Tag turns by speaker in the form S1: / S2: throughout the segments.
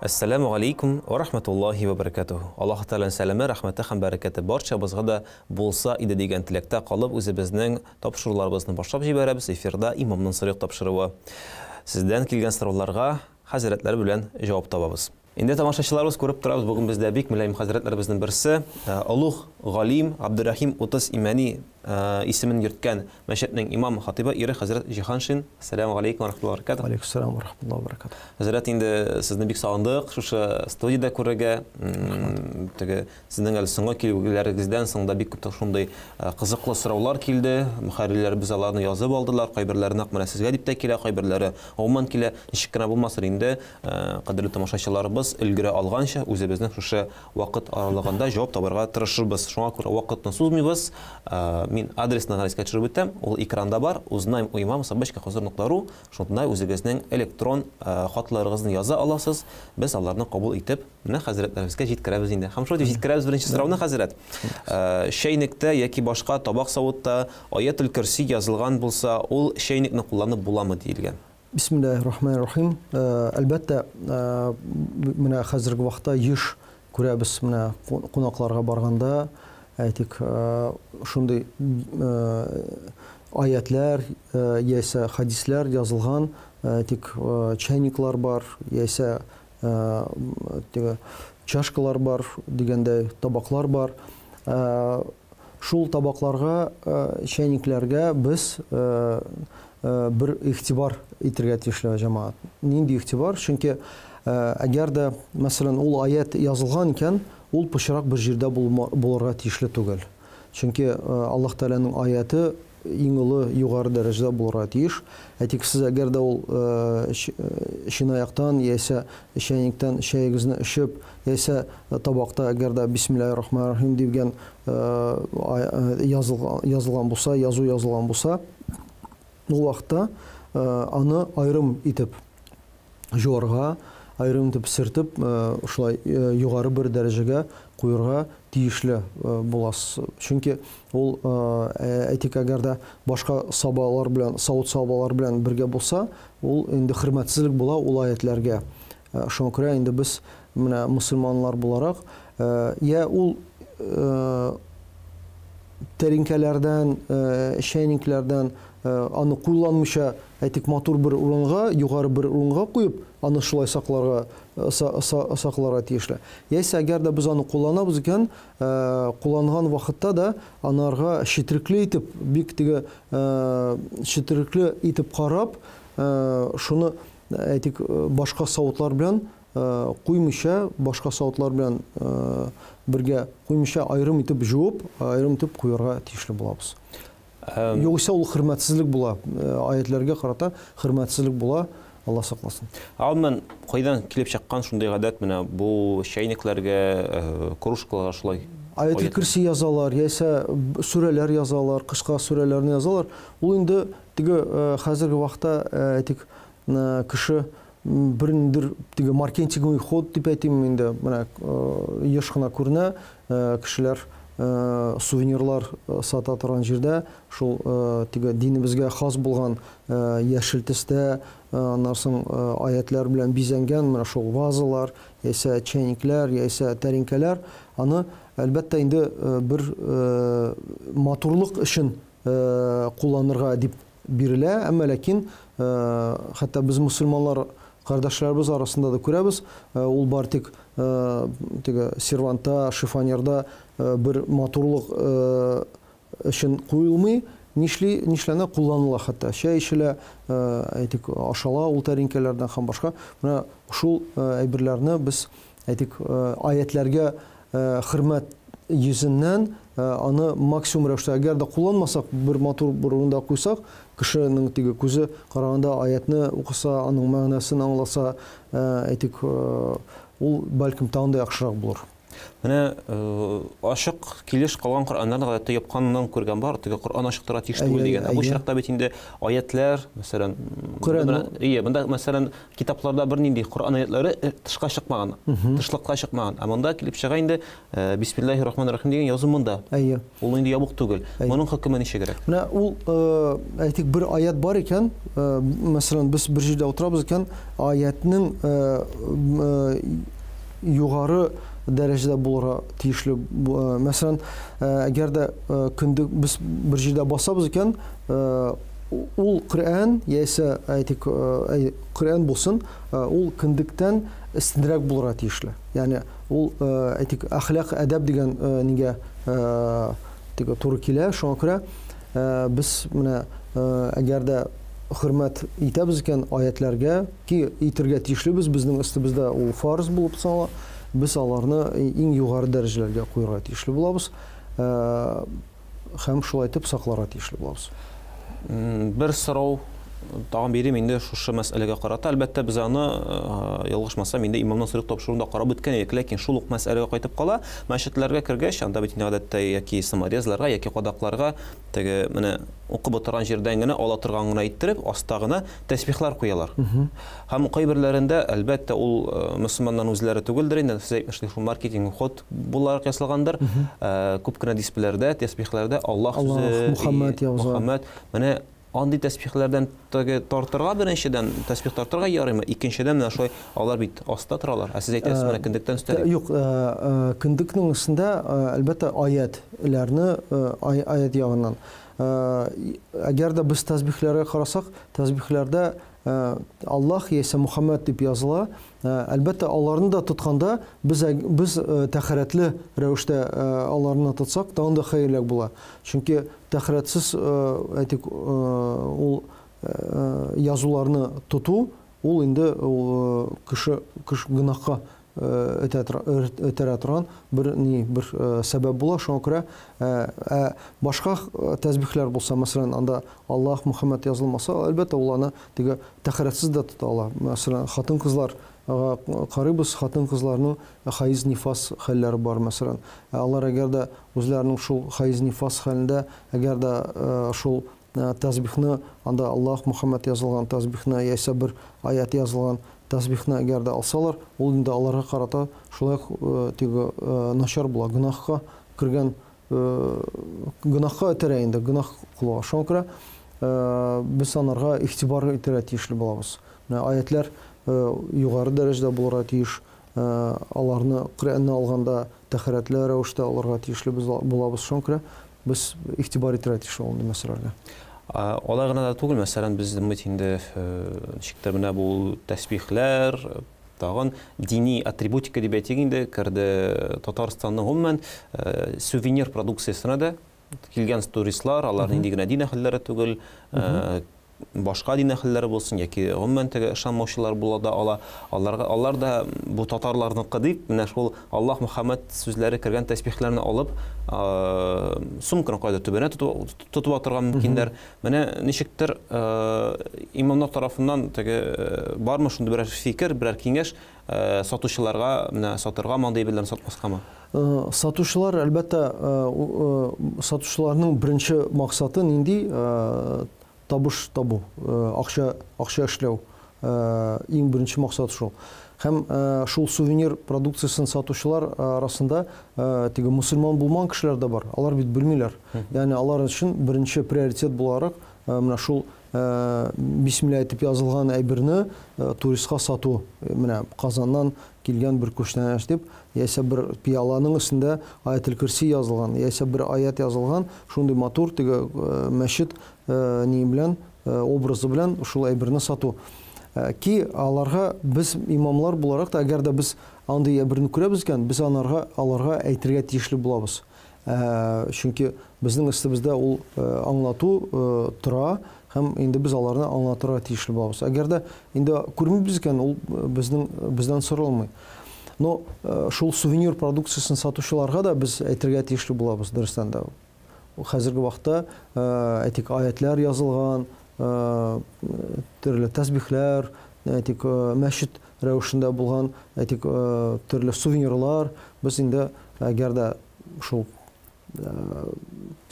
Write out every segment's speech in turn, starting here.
S1: Әссәләмү галәйкүм вә рахматуллаһи вә бәрәкәтүһ. Аллаһ Тәгаләнең сәламе, рәхмәте һәм бәрәкәте барчабызга да булса иде дигән теләктә калып, үзебезнең тапшыруларыбызны башлап җибәрәбез. Эфирда Имамнан сорыйк тапшыруы. Сездән килгән сорауларга хәзрәтләр белән җавап табабыз. Инде тамашачыларыбыз күреп торабыз, бүген бездә бик мөлаем хәзрәтләребезнең берсе, олуг галим Габдерәхим Утыз Имәни исемен йөрткән мәчетнең имам хатыйбы Ирек хәзрәт Җиһаншин. Ассаламу алейкум ва рахматуллаһи ва баракатуһ.
S2: Алейкум ассалам ва рахматуллаһи ва баракатуһ.
S1: Хәзрәт, инде сезне бик сагындык шушы студиядә күрергә. Теге сезнең әле соңгы килүләрегездән соң да бик күп шундый кызыклы сораулар килде. Мөхәррирләребез аларны язып алдылар. Кайберләре нәкъ менә сезгә дип тә килә, кайберләре гомумән килә. Ничек кенә булмасын инде, кадерле тамашачыларыбыз, өлгерә алганча үзебезнең шушы вакыт аралыгында җавап табарга тырышырбыз. Шуңа күрә вакытны сузмыйбыз. Мин адресны гына искә төшереп үтәм. Ул экранда бар. Узнаем у имама собачка хозур нокта ру. Шунда үзегезнең электрон хатларыгызны яза аласыз. Без аларны кабул итеп, менә хәзрәтләребезгә җиткерәбез инде. Һәм шулай дип җиткерәбез беренче сорауны, хәзрәт. Чәйнектә яки башка табак савытта Аятел Көрси язылган булса, ул чәйнекне кулланып буламы диелгән.
S2: Бисмиллаһир рахманир рахим. Әлбәттә, менә хәзерге вакытта еш күрәбез, менә кунакларга барганда, әйтик, шундый аятлар яисә хадисләр язылган, әйтик, чайниклар бар, яисә теге чашкалар бар дигәндәй, табаклар бар. Шул табакларга, чәйникләргә без бер игътибар итергә тиешле, җәмәгать. Нинди игътибар? Чөнки әгәр дә, мәсәлән, ул аят язылган икән, ул пычрак бер җирдә булырга тиешле түгел. Чөнки Аллаһ Тәгаләнең аяты иң олы, югары дәрәҗәдә булырга тиеш. Әйтик, сез әгәр дә ул чынаяктан яисә чәйнектән чәегезне эчеп, яисә табакта әгәр дә Бисмиллаһир рахманир рахим дигән язылган булса, язу язылган булса, ул вакытта аны аерым итеп жуарга, аерым итеп сертеп, шулай югары бер дәрәҗәгә куерга тиешле буласыз. Чөнки ул, әйтик, әгәр дә башка сабалар белән, савыт-сабалар белән бергә булса, ул инде хөрмәтсезлек була ул аятләргә. Шуңа күрә инде без менә мусульманнар буларак, я ул тәринкәләрдән, чәйникләрдән аны кулланмыйча, әйтик, матур бер урынга, югары бер урынга куеп, аны шулай сакларга сакларга тиешле. Яисә әгәр дә без аны кулланабыз икән, кулланган вакытта да анарга четерекле итеп, бик теге четерекле итеп карап, шуны, әйтик, башка савытлар белән куймыйча, башка савытлар белән бергә куймыйча, аерым итеп жуып, аерым итеп куярга тиешле булабыз. Югыйсә ул хөрмәтсезлек була, аятләргә карата хөрмәтсезлек була, Алла сакласын.
S1: Гомумән, кайдан килеп чыккан шундый гадәт менә бу чәйнекләргә, кружкаларга шулай?
S2: Аятел Көрси язалар, яисә сүрәләр язалар, кыска сүрәләрне язалар. Ул инде теге хәзерге вакытта, әйтик, кеше берниндер теге маркетинговый ход дип әйтим инде, менә еш кына күренә, кешеләр сувенирлар сата торган җирдә шул теге динебезгә хас булган яшел төстә, аннан соң аятлар белән бизәнгән менә шул вазалар, яисә чәйникләр, яисә тәринкәләр, аны әлбәттә инде бер матурлык өчен кулланырга дип бирелә, әмма ләкин хәтта без мусульманнар кардәшләребез арасында да күрәбез, ул бар тик теге сервантта, шифоньерда бер матурлык өчен куелмый, нишли, нишләнә, кулланыла хәтта. Чәй эчелә, әйтик, ашала ул тәринкәләрдән һәм башка. Менә шул әйберләрне без, әйтик, аятләргә хөрмәт йөзеннән аны максимум рәвештә, әгәр дә кулланмасак, бер матур бер урында куйсак, кешенең теге күзе караганда аятны укыса, аның мәгънәсен аңласа, әйтик, ул бәлкем тагын да яхшырак булыр.
S1: Менә ачык килеш калган Коръәннәрне гадәттә япканнан күргән бар, теге Коръән ачык тора тиеш түгел дигән. Бу очракта бит инде аятләр, мәсәлән, ие, монда мәсәлән, китапларда бернинди Коръән аятләре тышка чыкмаган, тышлыкка чыкмаган. Ә монда килеп чыга инде Бисмиллаһир рахманир рахим дигән язу монда.
S2: Әйе.
S1: Ул инде ябык түгел. Моның хөкеме ничегрәк?
S2: Менә ул, әйтик, бер аят бар икән, мәсәлән, без бер җирдә утырабыз икән, аятның югары дәрәҗәдә булырга тиешле. Мәсәлән, әгәр дә көндек без бер җирдә басабыз икән, ул Коръән яисә әйтик, Коръән булсын, ул көндектән өстенрәк булырга тиешле. Ягъни ул әйтик, әхлак, әдәп дигән нигә теге туры килә. Шуңа күрә без менә әгәр дә хөрмәт итәбез икән аятләргә, ки итергә тиешлебез, безнең өстебездә ул фарз булып санала, без аларны иң югары дәрәҗәләргә куярга тиешле булабыз һәм шулай итеп сакларга тиешле булабыз.
S1: Бер сорау тагын бирим инде шушы мәсьәләгә карата. Әлбәттә, без аны, ялгышмасам, инде имамнан сорыйк тапшыруында карап үткән идек, ләкин шул ук мәсьәләгә кайтып кала. Мәчетләргә кергәч, анда бит инде гадәттә яки саморезларга, яки кадакларга теге менә укып утырган җирдән генә ала торган гына иттереп, аста гына тәсбихлар куялар. Һәм кайберләрендә, әлбәттә, ул мөселманнарның үзләре түгелдер инде, сез әйтмешли, шул маркетинг ход буларак ясалгандыр. Күп кенә дисбеләрдә, тәсбихләрдә Аллаһ сүзе,
S2: Мухаммад яза.
S1: Мухаммад. Менә андый тәсбихләрдән теге тартырга беренчедән, тәсбих тартырга ярыймы? Икенчедән, менә шулай алар бит аста торалар. Ә сез әйтәсез, менә кендектән өстә дип.
S2: Юк, кендекнең өстендә, әлбәттә, аятләрне, аят ягыннан. Әгәр дә без тәсбихләргә карасак, тәсбихләрдә Аллаһ яисә Мухаммад дип языла. Әлбәттә, аларны да тотканда без без тәһарәтле рәвештә аларны тотсак, тагын да хәерлерәк була. Чөнки тәһарәтсез, әйтик, ул язуларны тоту, ул инде ул кеше кеше гөнаһка этәрә торган бер ни бер сәбәп була. Шуңа күрә ә башка тәсбихләр булса, мәсәлән, анда Аллаһ, Мухаммад язылмаса, әлбәттә, ул аны теге тәһарәтсез дә тота ала. Мәсәлән, хатын-кызлар карыйбыз, хатын-кызларның хаиз, нифас хәлләре бар, мәсәлән. Алар әгәр дә үзләренең шул хаиз, нифас хәлендә, әгәр дә шул тәсбихны, анда Аллаһ, Мухаммад язылган тәсбихны яисә бер аят язылган тәсбихны әгәр дә алсалар, ул инде аларга карата шулай ук теге начар була, гөнаһка кергән, гөнаһка этәрә инде, гөнаһ кылуга. Шуңа күрә без анарга игътибар итәргә тиешле булабыз. Менә аятлар югары дәрәҗәдә булырга тиеш, аларны Коръәнне алганда тәһарәтле рәвештә алырга тиешле булабыз. Шуңа күрә без игътибар итәргә тиеш ул мәсьәләләргә.
S1: Алай гына да түгел, мәсәлән, без бит инде ничектер менә бу тәсбихләр, тагын дини атрибутика дип әйтик инде, керде Татарстанның гомумән сувенир продукциясенә дә килгән туристлар, алар нинди генә дин әһелләре түгел, башка дин әһелләре булсын яки гомумән теге ышанмаучылар була да ала, аларга алар да бу татарларныкы дип, менә шул Аллаһ, Мөхәммәд сүзләре кергән тәсбихләрне алып, сумканы кайда төбенә тотып атырга мөмкиннәр. Менә ничектер имамнар тарафыннан теге бармы шундый берәр фикер, берәр киңәш сатучыларга, менә сатырга мондый әйберләрне, сатмаскамы?
S2: Сатучылар, әлбәттә, сатучыларның беренче максаты нинди? Табыш табу, акча, акча эшләү. Иң беренче максат шул. Һәм шул сувенир продукциясен сатучылар арасында теге мөселман булмаган кешеләр дә бар. Алар бит белмиләр. Ягъни алар өчен беренче приоритет буларак менә шул бисмилла әйтеп язылган әйберне туристка сату. Менә Казаннан килгән бер күчтәнәч дип, яисә бер пиаланың өстендә Аятел Көрси язылган, яисә бер аят язылган, шундый матур теге мәчет ни белән, образы белән шул әйберне сату. Ки аларга без имамлар буларак та, әгәр дә без андый әйберне күрәбез икән, без анарга аларга әйтергә тиешле булабыз. Чөнки безнең өстебездә ул аңлату тора, һәм инде без аларны аңлатырга тиешле булабыз. Әгәр дә инде күрмибез икән, ул безнең бездән соралмый. Но шул сувенир продукциясен сатучыларга да без әйтергә тиешле булабыз, дөрестән дә. Хәзерге вакытта, әйтик, аятлар язылган, төрле тәсбихләр, әйтик, мәчет рәвешендә булган, әйтик, төрле сувенирлар, без инде әгәр дә шул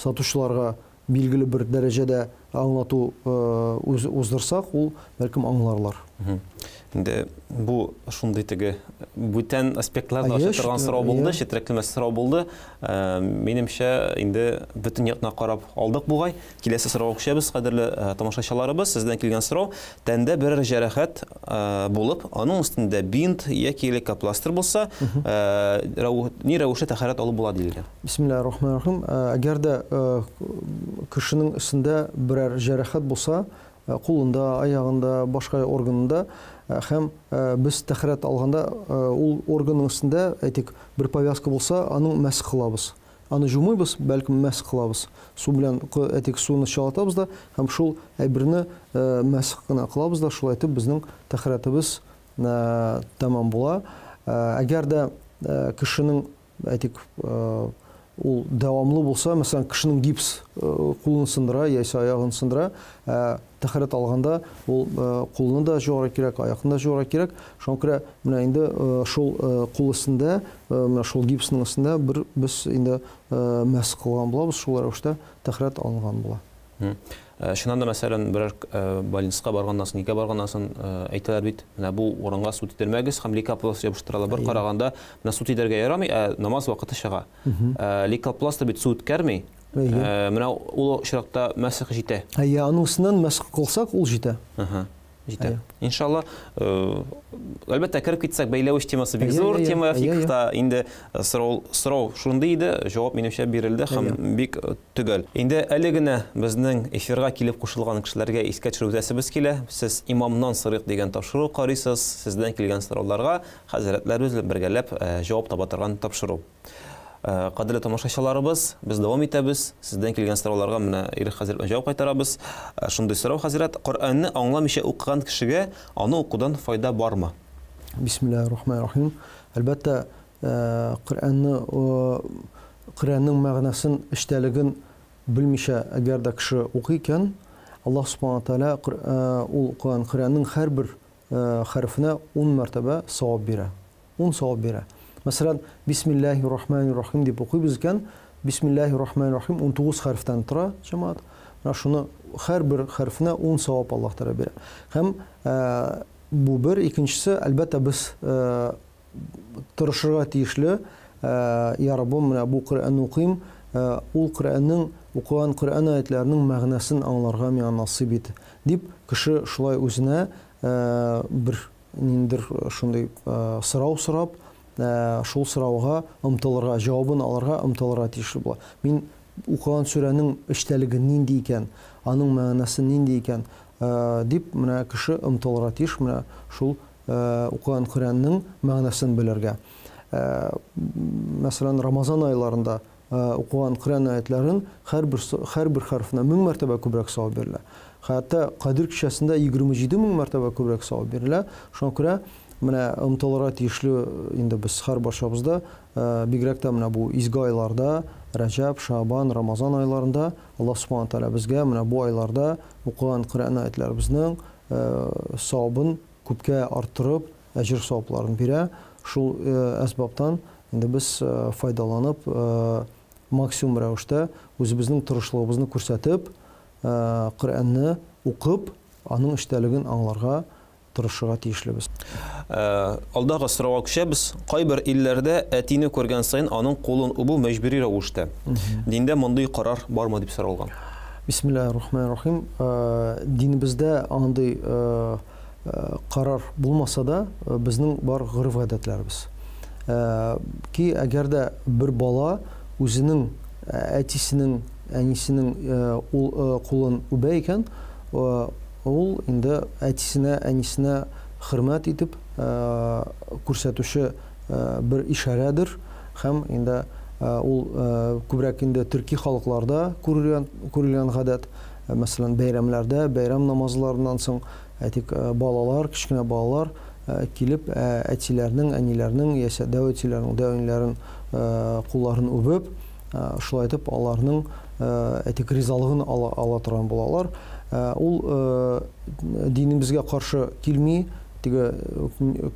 S2: сатучыларга билгеле бер дәрәҗәдә аңлату уздырсак, ул бәлкем аңларлар.
S1: Инде бу шундый теге бүтән аспектларда ача торган сорау булды, четерекле сорау булды. Минемчә, инде бөтен якны карап алдык бугай. Киләсе сорауга күчәбез, кадерле тамашачыларыбыз. Сездән килгән сорау: тәндә берәр җәрәхәт булып, аның өстендә бинт яки лейкопластырь булса, ни рәвешле тәһарәт алып була диелгән.
S2: Бисмиллаһир рахманир рахим. Әгәр дә кешенең өстендә берәр җәрәхәт булса, кулында, аягында, башка органында, һәм без тәһарәт алганда ул органның өстендә, әйтик, бер повязка булса, аның мәсх кылабыз. Аны жумыйбыз, бәлкем мәсх кылабыз. Су белән, әйтик, суны чалатабыз да һәм шул әйберне мәсх кына кылабыз да, шулай итеп безнең тәһарәтебез тәмам була. Әгәр дә кешенең, әйтик, ул дәвамлы булса, мәсәлән, кешенең гипс кулын сындыра яисә аягын сындыра, тәһарәт алганда ул кулны да жуарга кирәк, аякны да жуарга кирәк. Шуңа күрә менә инде шул кул өстендә, менә шул гипсның өстендә бер без инде мәсх кылган булабыз, шул рәвештә тәһарәт алынган була.
S1: Чыннан да, мәсәлән, берәр больницага барганнан соң, нигә барганнан соң әйтәләр бит, менә бу урынга су тидермәгез һәм лейкопласт ябыштыралар. Бер караганда, менә су тидерергә ярамый, ә намаз вакыты чыга. Лейкопласт бит су үткәрми. Менә ул очракта мәсх җитә.
S2: Әйе, аның өстеннән мәсх кылсак, ул җитә.
S1: Җитә. Иншалла, әлбәттә, кереп китсәк, бәйләвеш темасы бик зур тема, фикхта инде сорау шундый иде, җавап минемчә бирелде һәм бик төгәл. Инде әле генә безнең эфирга килеп кушылган кешеләргә искә төшереп үтәсебез килә. Сез имамнан сорыйк дигән тапшыру карыйсыз, сездән килгән сорауларга хәзрәтләребез белән бергәләп җавап таба торган тапшыру. Кадерле тамашачыларыбыз, без дәвам итәбез. Сездән килгән сорауларга менә Ирек хәзрәт белән җавап кайтарабыз. Шундый сорау, хәзрәт, Коръәнне аңламыйча укыган кешегә аны укудан файда бармы?
S2: Бисмиллаһир рахманир рахим. Әлбәттә, Коръәнне, Коръәннең мәгънәсен, эчтәлеген белмичә, әгәр дә кеше укый икән, Аллаһ субхана тааля ул укыган Коръәннең һәрбер хәрефенә 10 мәртәбә савап бирә. 10 савап бирә. Мәсәлән, Бисмиллаһир рахманир рахим дип укыйбыз икән, Бисмиллаһир рахманир рахим 19 хәрефтән тора, җәмәгать. Менә шуны һәрбер хәрефенә 10 савап Аллаһ Тәгалә бирә. Һәм бу бер, икенчесе, әлбәттә, без тырышырга тиешле, Я Раббым, менә бу Коръәнне укыйм, ул Коръәннең, укыган Коръән аятларының мәгънәсен аңларга миңа насыйп ит, дип кеше шулай үзенә бер ниндидер шундый сорау сорап, шул сорауга омтылырга, җавабын алырга омтылырга тиешле була. Мин укыган сүрәнең эчтәлеге нинди икән, аның мәгънәсе нинди икән, дип менә кеше омтылырга тиеш, менә шул укыган Коръәннең мәгънәсен белергә. Мәсәлән, Рамазан айларында укыган Коръән аятларын һәрбер хәрефенә 1000 мәртәбә күбрәк савап бирелә. Хәтта Кадир кичәсендә 27 мең мәртәбә күбрәк савап бирелә. Шуңа күрә менә омтылырга тиешле инде без һәр барчабызда, бигрәк тә менә бу изге айларда, Рәҗәб, Шабан, Рамазан айларында Аллаһ субхана тааля безгә менә бу айларда укыган Коръән аятларыбызның савабын күпкә арттырып, әҗер савапларын бирә. Шул әсбаптан инде без файдаланып, максимум рәвештә үзебезнең тырышлыгыбызны күрсәтеп, Коръәнне укып, аның эчтәлеген аңларга тырышырга тиешлебез.
S1: Алдагы сорауга күчәбез. Кайбер илләрдә әтине күргән саен аның кулын үбү мәҗбүри рәвештә. Диндә мондый карар бармы дип соралган.
S2: Бисмиллаһир рахманир рахим. Динебездә андый карар булмаса да, безнең бар гореф-гадәтләребез. Ки әгәр дә бер бала үзенең әтисенең, әнисенең ул кулын үбә икән, ул инде әтисенә, әнисенә хөрмәт итеп күрсәтүче бер ишарәдер һәм инде ул күбрәк инде төрки халыкларда күрелгән гадәт, мәсәлән, бәйрәмләрдә, бәйрәм намазларыннан соң, әйтик, балалар, кечкенә балалар килеп әтиләрнең, әниләрнең яисә дәү әтиләрнең, дәү әниләрен кулларын үбеп, шулай итеп аларның, әйтик, ризалыгын ала торган булалар. Ул динебезгә каршы килми, теге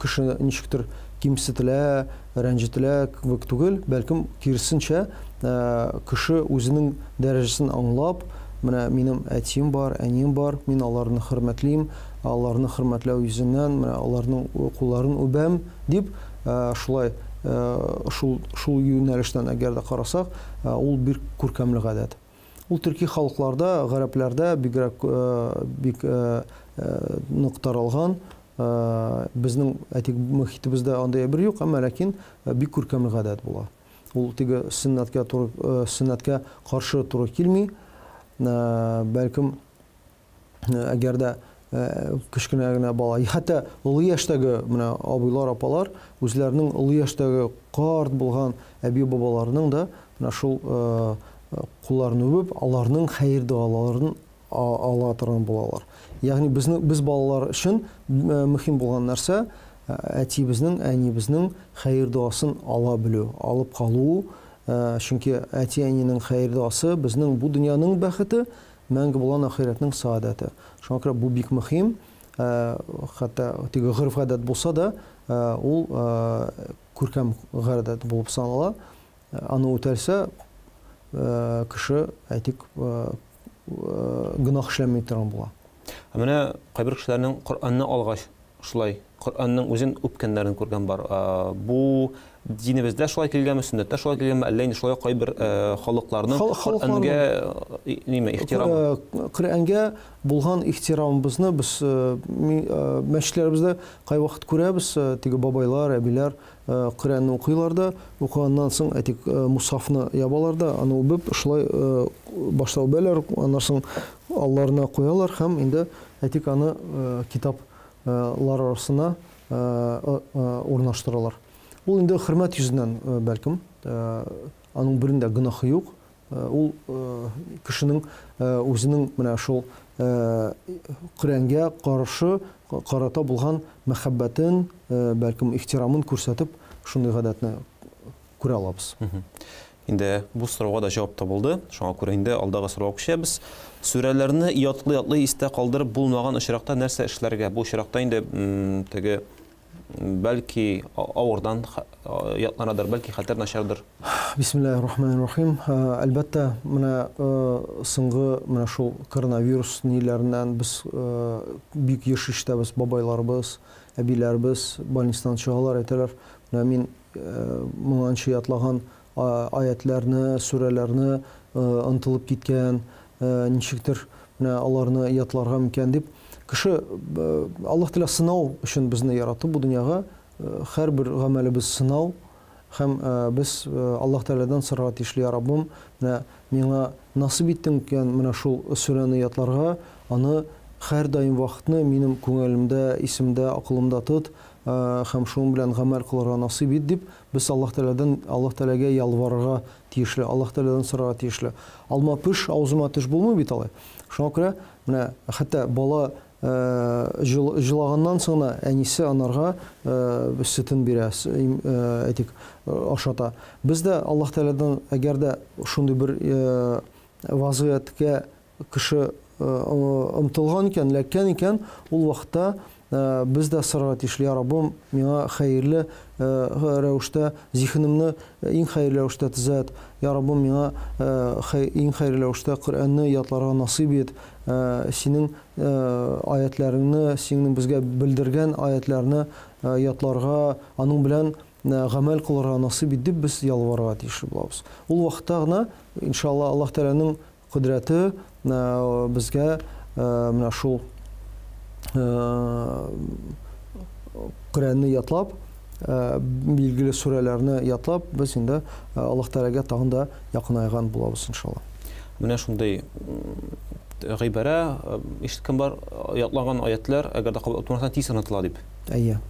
S2: кеше ничектер кимсетелә, рәнҗетелә кебек түгел, бәлкем киресенчә, кеше үзенең дәрәҗәсен аңлап, менә минем әтием бар, әнием бар, мин аларны хөрмәтлим, аларны хөрмәтләү йөзеннән менә аларның кулларын үбәм дип, шулай шул шул юнәлештән әгәр дә карасак, ул бик күркәмле гадәт. Ул төрки халыкларда, гарәпләрдә бигрәк бик нык таралган. Безнең, әйтик, мөхитебездә андый әйбер юк, әмма ләкин бик күркәмле гадәт була. Ул теге сөннәткә туры, сөннәткә каршы туры килми. Бәлкем, әгәр дә кечкенә генә бала, хәтта олы яшьтәге менә абыйлар, апалар үзләренең олы яшьтәге карт булган әби-бабаларының да менә шул кулларын үбеп, аларның хәер догаларын ала торган булалар. Ягъни безнең без балалар өчен мөһим булган нәрсә әтиебезнең, әниебезнең хәер догасын ала белү, алып калу. Чөнки әти-әнинең хәер догасы безнең бу дөньяның бәхете, мәңге булган ахирәтнең саадәте. Шуңа күрә бу бик мөһим. Хәтта теге гореф-гадәт булса да, ул күркәм гадәт булып санала. Аны үтәлсә, кеше, әйтик, гөнаһ эшләми торган була.
S1: Ә менә кайбер кешеләрнең Коръәнне алгач, шулай Коръәннең үзен үпкәннәрен күргән бар. Бу динебездә шулай килгәнме, сөннәттә шулай килгәнме, әллә инде шулай кайбер халыкларның Коръәнгә ниме ихтирамы?
S2: Коръәнгә булган ихтирамыбызны без мәчетләребездә кайвакыт күрәбез, теге бабайлар, әбиләр Коръәнне укыйлар да, укыганнан соң, әйтик, мусхафны ябалар да, аны үбеп, шулай башта үбәләр, аннан соң алларына куялар һәм инде, әйтик, аны китаплар арасына урнаштыралар. Ул инде хөрмәт йөзеннән, бәлкем, аның берендә гөнаһы юк. Ул кешенең үзенең менә шул Коръәнгә каршы карата булган мәхәббәтен, бәлкем, ихтирамын күрсәтеп, шундый гадәтне күрә алабыз.
S1: Инде бу сорауга да җавап табылды. Шуңа күрә инде алдагы сорауга күчәбез. Сүрәләрне ятлый-ятлый истә калдырып булмаган очракта нәрсә эшләргә? Бу очракта инде теге бәлки авырдан ятланадыр, бәлки хәтер начардыр.
S2: Бисмиллаһир рахманир рахим. Әлбәттә, менә соңгы менә шул коронавирус ниләреннән без бик еш ишетәбез, бабайларыбыз, әбиләребез больницадан чыгалар, әйтәләр, менә мин моңанчы ятлаган аятьләрне, сүрәләрне онытылып киткән, ничектер менә аларны ятларга микән дип. Кеше Аллаһ Тәгалә сынау өчен безне яратты бу дөньяга. Һәрбер гамәлебез сынау. Һәм без Аллаһ Тәгаләдән сорарга тиешле, Я Раббым, менә миңа насыйп иттең икән менә шул сүрәне ятларга, аны һәрдаим вакытны минем күңелемдә, исемдә, акылымда тот һәм шуның белән гамәл кылырга насыйп ит дип, без Аллаһ Тәгаләдән, Аллаһ Тәгаләгә ялварырга тиешле, Аллаһ Тәгаләдән сорарга тиешле. Алма пеш, авызыма төш булмый бит алай. Шуңа күрә менә хәтта бала җылаганнан соң гына әнисе анарга сөтен бирә, әйтик, ашата. Без дә Аллаһ Тәгаләдән әгәр дә шундый бер вазгыятькә кеше омтылган икән, эләккән икән, ул вакытта без дә сорарга тиешле, Я Раббым, миңа хәерле рәвештә зиһенемне иң хәерле рәвештә төзәт. Я Раббым, миңа иң хәерле рәвештә Коръәнне ятларга насыйп ит. Синең аятләреңне, синең безгә белдергән аятләрне ятларга, аның белән гамәл кылырга насыйп ит дип без ялварырга тиешле булабыз. Ул вакытта гына, иншалла, Аллаһ Тәгаләнең Кодрәте безгә менә шул Коръәнне ятлап, билгеле сүрәләрне ятлап, без инде Аллаһ Тәгаләгә тагын да якынайган булабыз, иншалла.
S1: Менә шундый гыйбарә ишеткән бар, ятлаган аятлар, әгәр дә кабул итмәсәң, тиз онытыла дип.
S2: Әйе.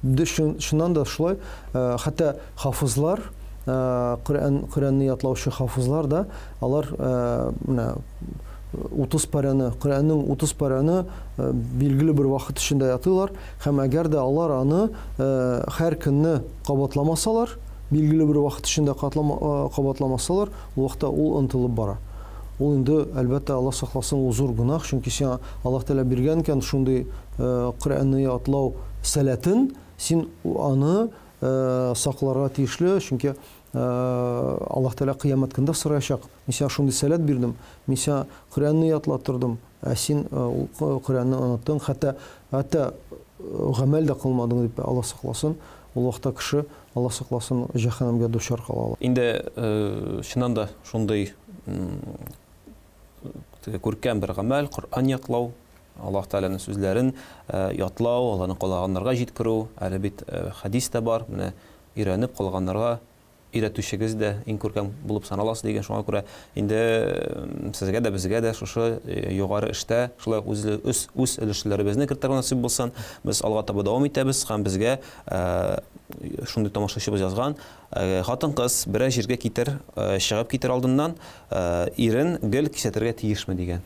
S2: Чыннан да шулай. Хәтта хафизлар, Коръән, Коръәнне ятлаучы хафизлар да, алар менә 30 парәне, Коръәннең 30 парәне билгеле бер вакыт эчендә ятыйлар һәм әгәр дә алар аны һәр көнне кабатламасалар, билгеле бер вакыт эчендә кабатламасалар, ул вакытта ул онытылып бара. ул инде, әлбәттә, Аллаһ сакласын, ул зур гөнаһ, чөнки сиңа Аллаһ Тәгалә биргән икән шундый Коръәнне ятлау сәләтен, син аны сакларга тиешле, чөнки Аллаһ Тәгалә кыямәт көндә сораячак. Мин сиңа шундый сәләт бирдем, мин сиңа Коръәнне ятлаттырдым, ә син ул Коръәнне оныттың, хәтта хәтта гамәл дә кылмадың дип, Аллаһ сакласын, ул вакытта кеше, Аллаһ сакласын, җәһәннәмгә дучар кала ала.
S1: Инде чыннан да шундый күркәм бер гамәл, Коръән ятлау, Аллаһ Тәгаләнең сүзләрен ятлау, аларны калаганнарга җиткерү, әле бит хәдис тә бар, менә өйрәнеп калганнарга өйрәтүчегез дә иң күркәм булып саналасыз дигән. Шуңа күрә инде сезгә дә, безгә дә шушы югары эштә шулай ук үз, үз, үз өлешләребезне кертергә насыйп булсын. Без алга таба дәвам итәбез һәм безгә шундый тамашачыбыз язган, хатын-кыз берәр җиргә китер, чыгып китер алдыннан ирен гел кисәтергә тиешме дигән.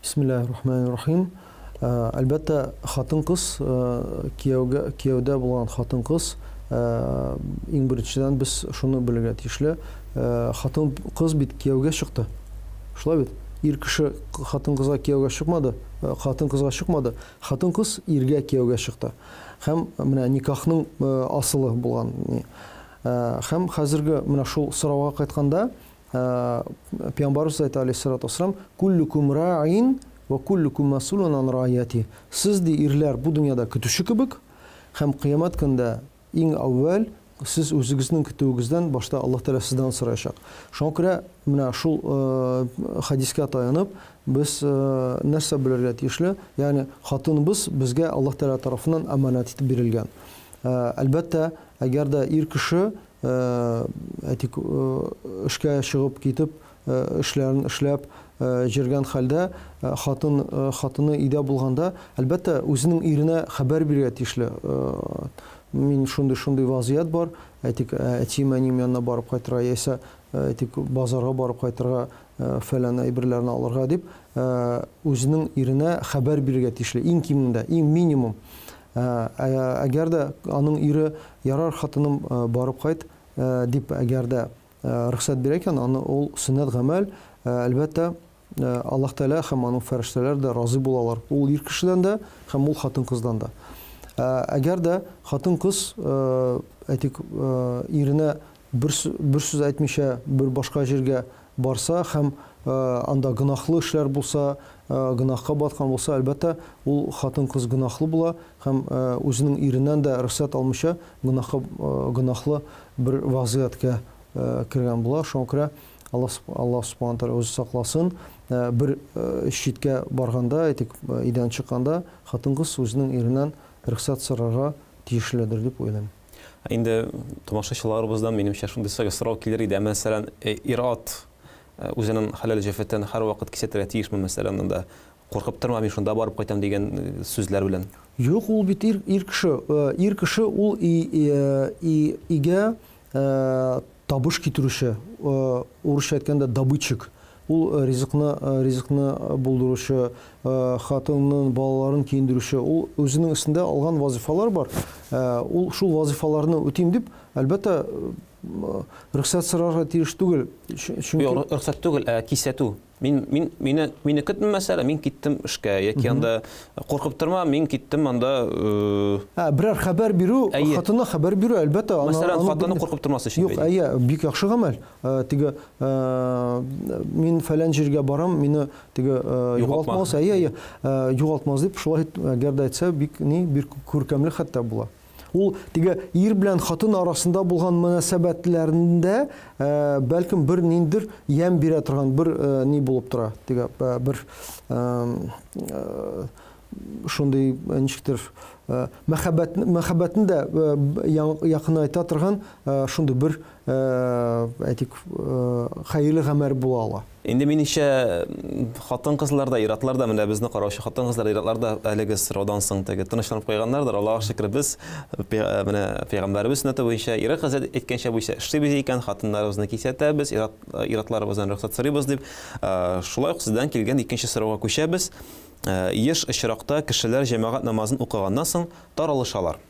S2: Бисмиллаһир рахманир рахим. Әлбәттә, хатын-кыз, кияүгә, кияүдә булган хатын-кыз, иң беренчедән без шуны белергә тиешле, хатын-кыз бит кияүгә чыкты. Шулай бит? Ир кеше хатын-кызга кияүгә чыкмады, хатын-кызга чыкмады, хатын-кыз иргә кияүгә чыкты. Һәм менә никахның асылы булган. Һәм хәзерге менә шул сорауга кайтканда, Пәйгамбәребез әйтә алейһиссалату вассалам, "Куллукум раин ва куллукум масулун ан раияти". Сез ди ирләр бу дөньяда көтүче кебек һәм кыямәт көндә иң әүвәл сез үзегезнең көтүегездән башта Аллаһ Тәгалә сездән сораячак. Шуңа күрә менә шул хәдискә таянып без нәрсә белергә тиешле? Ягъни хатыныбыз безгә Аллаһ Тәгалә тарафыннан аманат итеп бирелгән. Әлбәттә, әгәр дә ир кеше әйтик, эшкә чыгып китеп, эшләрен эшләп җөргән хәлдә, хатын, хатыны өйдә булганда, әлбәттә, үзенең иренә хәбәр бирергә тиешле. Мин шундый-шундый вазыять бар, әйтик, әтием, әнием янына барып кайтырга, яисә, әйтик, базарга барып кайтырга, фәлән әйберләрне алырга дип, үзенең иренә хәбәр бирергә тиешле, иң кимендә, иң минимум. Әгәр дә аның ире, ярар, хатыным, барып кайт, дип, әгәр дә рөхсәт бирә икән, аны ул сөннәт гамәл, әлбәттә, Аллаһ Тәгалә һәм аның фәрештәләре дә разый булалар. Ул ир кешедән дә һәм ул хатын-кыздан да. Әгәр дә хатын-кыз, әйтик, иренә бер сүз әйтмичә бер башка җиргә барса һәм анда гөнаһлы эшләр булса, гөнаһка баткан булса, әлбәттә, ул хатын-кыз гөнаһлы була һәм үзенең иреннән дә рөхсәт алмыйча гөнаһка гөнаһлы бер вазгыятькә кергән була. Шуңа күрә Аллаһ Аллаһ Субхану Тәгалә үзе сакласын, бер читкә барганда, әйтик, өйдән чыкканда хатын-кыз үзенең иреннән рөхсәт сорарга тиешледер дип уйлыйм.
S1: Инде тамашачыларыбыздан, минемчә, шундый сорау килер иде. Мәсәлән, ир-ат үзенең хәләл җефетен һәрвакыт кисәтергә тиешме, мәсәлән, анда куркып торма, мин шунда барып кайтам дигән сүзләр белән?
S2: Юк, ул бит ир, ир кеше. Ир кеше ул игә табыш китерүче, урысча әйткәндә, добытчик. Ул ризыкны, ризыкны булдыручы, хатынын, балаларын киендерүче. Ул үзенең өстендә алган вазифалар бар. Ул шул вазифаларны үтим дип, әлбәттә, рөхсәт сорарга тиеш түгел.
S1: Чөнки Юк, рөхсәт түгел, ә кисәтү. Мин, мин, мине, мине көтмә, мәсәлән, мин киттем эшкә, яки анда куркып торма, мин киттем анда.
S2: Ә, берәр хәбәр бирү, хатынына хәбәр бирү, әлбәттә,
S1: Мәсәлән, хатыны куркып тормас өчен.
S2: Юк, әйе, бик яхшы гамәл. Теге, мин фәлән җиргә барам, мине теге югалтмас, әйе, әйе, югалтмас дип, шулай әгәр дә әйтсә, бик ни, бик күркәмле хәтта була. Ул теге ир белән хатын арасында булган мөнәсәбәтләрендә бәлкем бер ниндер ямь бирә торган бер ни булып тора. Теге бер шундый ничектер мәхәббәт мәхәббәтне дә якынайта торган шундый бер әйтик, хәерле гамәл була ала.
S1: Инде минемчә, хатын-кызлар да, ир-атлар да, менә безне караучы хатын-кызлар, ир-атлар да әлеге сораудан соң теге тынычланып куйганнардыр. Аллаһка шөкер, без менә пәйгамбәребез сөннәте буенча, Ирек хәзрәт әйткәнчә буенча эшлибез икән, хатыннарыбызны кисәтәбез, ир-атларыбыздан рөхсәт сорыйбыз дип. Шулай ук сездән килгән икенче сорауга күчәбез. Еш очракта кешеләр җәмәгать намазын укыганнан соң таралышалар.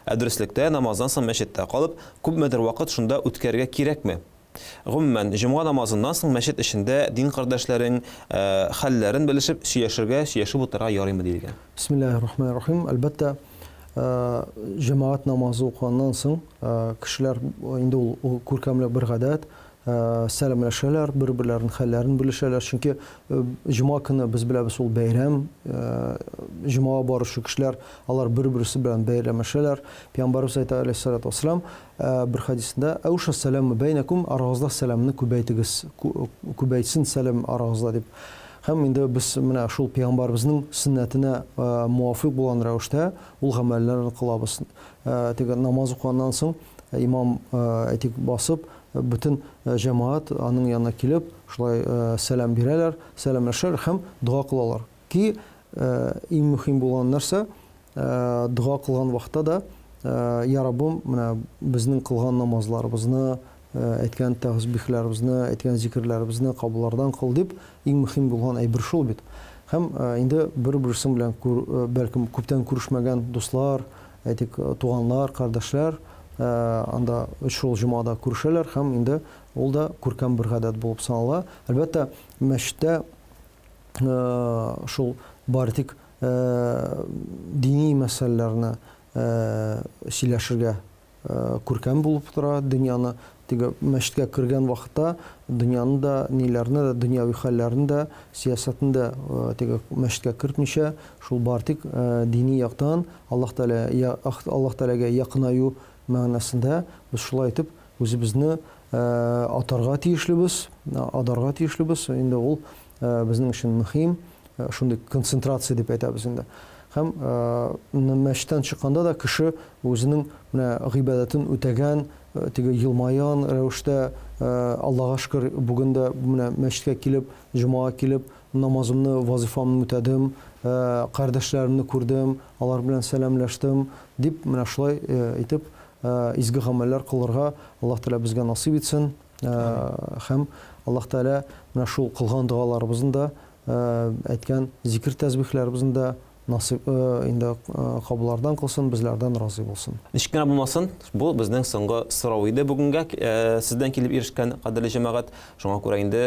S1: Ә дөреслектә, намаздан соң мәчеттә калып, күпмедер вакыт шунда үткәрергә кирәкме? Гомумән, җомга намазыннан соң мәчет эчендә дин кардәшләрең хәлләрен белешеп, сөйләшергә, сөйләшеп утырырга ярыймы диелгән.
S2: Бисмиллаһир рахманир рахим. Әлбәттә, җәмәгать намазы укыганнан соң кешеләр инде ул күркәмле бер гадәт, сәламләшәләр, бер-берләренең хәлләрен белешәләр. Чөнки җомга көне без беләбез ул бәйрәм, җомага баручы кешеләр алар бер-берсе белән бәйрәмләшәләр. Пәйгамбәребез әйтә алейһиссалату вассалам бер хәдисендә, Әүша сәламу бәйнәкум, арагызда сәламне күбәйтегез, күбәйтсен сәлам арагызда дип. Һәм инде без менә шул пәйгамбәребезнең сөннәтенә муафыйк булган рәвештә ул гамәлләрне кылабыз. Теге намаз укыганнан соң имам әйтик басып, бөтен җәмәгать аның янына килеп, шулай сәлам бирәләр, сәламләшәләр һәм дога кылалар. Ки иң мөһим булган нәрсә, дога кылган вакытта да, Я Раббым, менә безнең кылган намазларыбызны, әйткән тәсбихләребезне, әйткән зикерләребезне кабуллардан кыл дип, иң мөһим булган әйбер шул бит. Һәм инде бер-берсен белән бәлкем күптән күрешмәгән дуслар, әйтик, туганнар, кардәшләр анда шул җомгада күрешәләр һәм инде ул да күркәм бер гадәт булып санала. Әлбәттә, мәчеттә шул бары тик дини мәсьәләләрне сөйләшергә күркәм булып тора, дөньяны теге мәчеткә кергән вакытта дөньяны да, ниләрне дә, дөньяви хәлләрне дә, сәясәтне дә теге мәчеткә кертмичә, шул бары тик дини яктан Аллаһ Тәгалә, Аллаһ Тәгаләгә якынаю мәгънәсендә без шулай итеп үзебезне атарга тиешлебез, адарга тиешлебез. Инде ул безнең өчен мөһим, шундый концентрация дип әйтәбез инде. Һәм мәчеттән чыкканда да кеше үзенең менә гыйбадәтен үтәгән, теге елмайган рәвештә, Аллага шөкер, бүген дә менә мәчеткә килеп, җомага килеп, намазымны, вазифамны үтәдем, кардәшләремне күрдем, алар белән сәламләштем, дип менә шулай итеп изге гамәлләр кылырга Аллаһ Тәгалә безгә насыйп итсен. Һәм Аллаһ Тәгалә менә шул кылган догаларыбызны да, әйткән зикер тәсбихләребезне дә насыйп инде кабуллардан кылсын, безләрдән разый булсын.
S1: Ничек кенә булмасын, бу безнең соңгы сорау иде бүгенгә сездән килеп ирешкән, кадерле җәмәгать. Шуңа күрә инде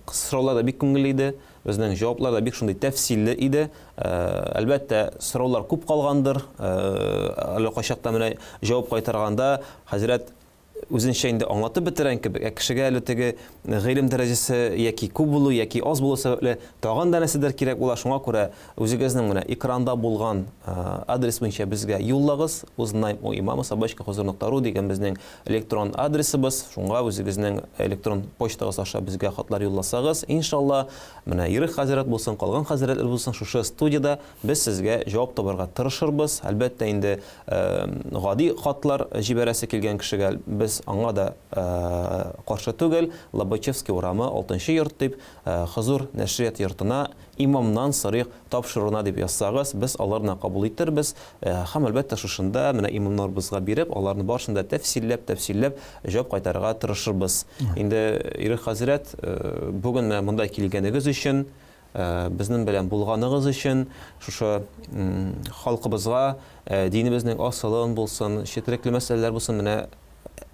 S1: сораулар да бик күңелле иде, безнең җаваплар да бик шундый тәфсилле иде. Әлбәттә, сораулар күп калгандыр. Әле кайчакта менә җавап кайтарганда хәзрәт үзенчә инде аңлатып бетерән кебек, ә кешегә әле теге гыйлем дәрәҗәсе яки күп булу, яки аз булу сәбәпле тагын да нәрсәдер кирәк була. Шуңа күрә үзегезнең менә экранда булган адрес буенча безгә юллагыз. Узнаем у имама собачка хозур нокта ру дигән безнең электрон адресыбыз. Шуңа үзегезнең электрон почтагыз аша безгә хатлар юлласагыз, иншалла, менә Ирек хәзрәт булсын, калган хәзрәтләр булсын, шушы студиядә без сезгә җавап табарга тырышырбыз. Әлбәттә инде, гади хатлар җибәрәсе килгән кешегә без аңа да каршы түгел. Лобачевский урамы, 6 нчы йорт дип, Хозур нәшрият йортына имамнан сорыйк тапшыруына дип язсагыз, без аларны кабул итербез. Һәм, әлбәттә, шушында менә имамнарыбызга биреп, аларны барысын да тәфсилләп, тәфсилләп җавап кайтарырга тырышырбыз. Инде, Ирек хәзрәт, бүген менә монда килгәнегез өчен, Безнең белән булганыгыз өчен, шушы халкыбызга динебезнең асылын булсын, четерекле мәсьәләләр булсын, менә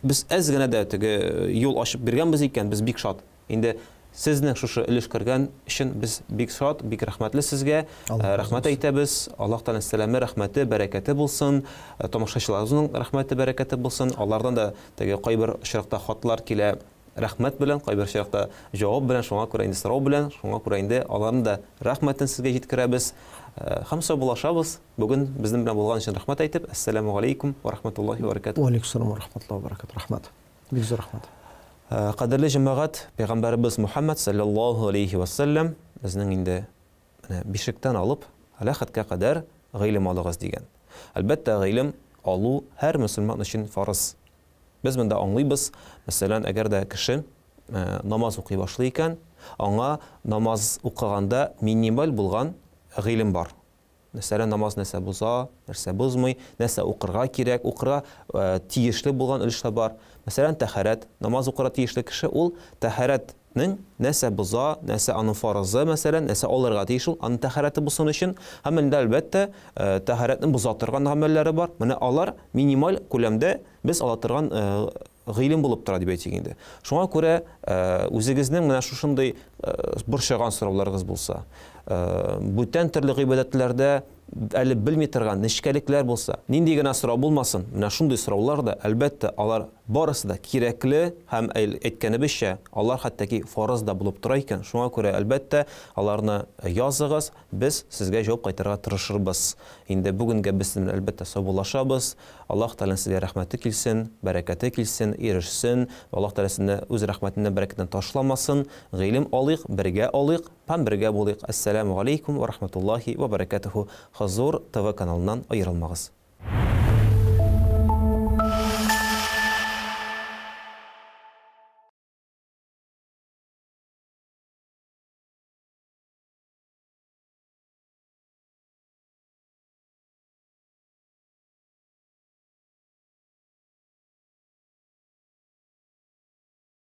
S1: без әз генә дә теге юл ачып биргәнбез икән, без бик шат. Инде сезнең шушы өлеш кергән өчен без бик шат, бик рәхмәтле сезгә. Рәхмәт әйтәбез. Аллаһ Тәгаләнең сәламе, рәхмәте, бәрәкәте булсын. Тамашачыларыбызның рәхмәте, бәрәкәте булсын. Алардан да теге кайбер очракта хатлар килә. Рәхмәт белән, кайбер очракта җавап белән, шуңа күрә инде сорау белән, шуңа күрә инде аларның да рәхмәтен сезгә җиткерәбез. Һәм саубуллашабыз. Бүген безнең белән булган өчен рәхмәт әйтеп, әссәламү галәйкүм вә рахматуллаһи вә бәрәкәтүһ.
S2: Вә алейкум сәлам вә рахматуллаһи вә бәрәкәтүһ. Рәхмәт. Бик зур рәхмәт.
S1: Кадерле җәмәгать, пәйгамбәребез Мухәммәд салләллаһу алейһи вә сәлләм безнең инде менә бишектән алып ләхеткә кадәр гыйлем алыгыз дигән. Әлбәттә, гыйлем алу һәр мөселман өчен фарыз. Без монда аңлыйбыз, мәсәлән, әгәр дә кеше намаз укый башлый икән, аңа намаз укыганда минималь булган гыйлем бар. Мәсәлән, намаз нәрсә боза, нәрсә бозмый, нәрсә укырга кирәк, укырга тиешле булган өлешләр бар. Мәсәлән, тәһарәт, намаз укырга тиешле кеше ул тәһарәтнең нәрсә боза, нәрсә аның фарызы, мәсәлән, нәрсә алырга тиеш ул, аның тәһарәте булсын өчен. Һәм инде, әлбәттә, тәһарәтне боза торган гамәлләре бар. Менә алар минималь күләмдә без ала торган гыйлем булып тора дип әйтик инде. Шуңа күрә үзегезнең менә шушындый борчыган сорауларыгыз булса, бүтән төрле гыйбадәтләрдә әле белми торган нечкәлекләр булса, нинди генә сорау булмасын, менә шундый сораулар да, әлбәттә, алар барысы да кирәкле һәм әйткәнебезчә, алар хәтта ки фарыз да булып тора икән. Шуңа күрә, әлбәттә, аларны языгыз, без сезгә җавап кайтарырга тырышырбыз. Инде бүгенгә без сезнең белән, әлбәттә, саубуллашабыз. Аллаһ Тәгаләнең сезгә рәхмәте килсен, бәрәкәте килсен, ирешсен. Аллаһ Тәгалә сезне үз рәхмәтеннән, бәрәкәтеннән ташламасын. Гыйлем алыйк, бергә алыйк һәм бергә булыйк. Әссәламү галәйкүм вә рахматуллаһи вә бәрәкәтүһү. Хозур ТВ каналыннан аерылмагыз.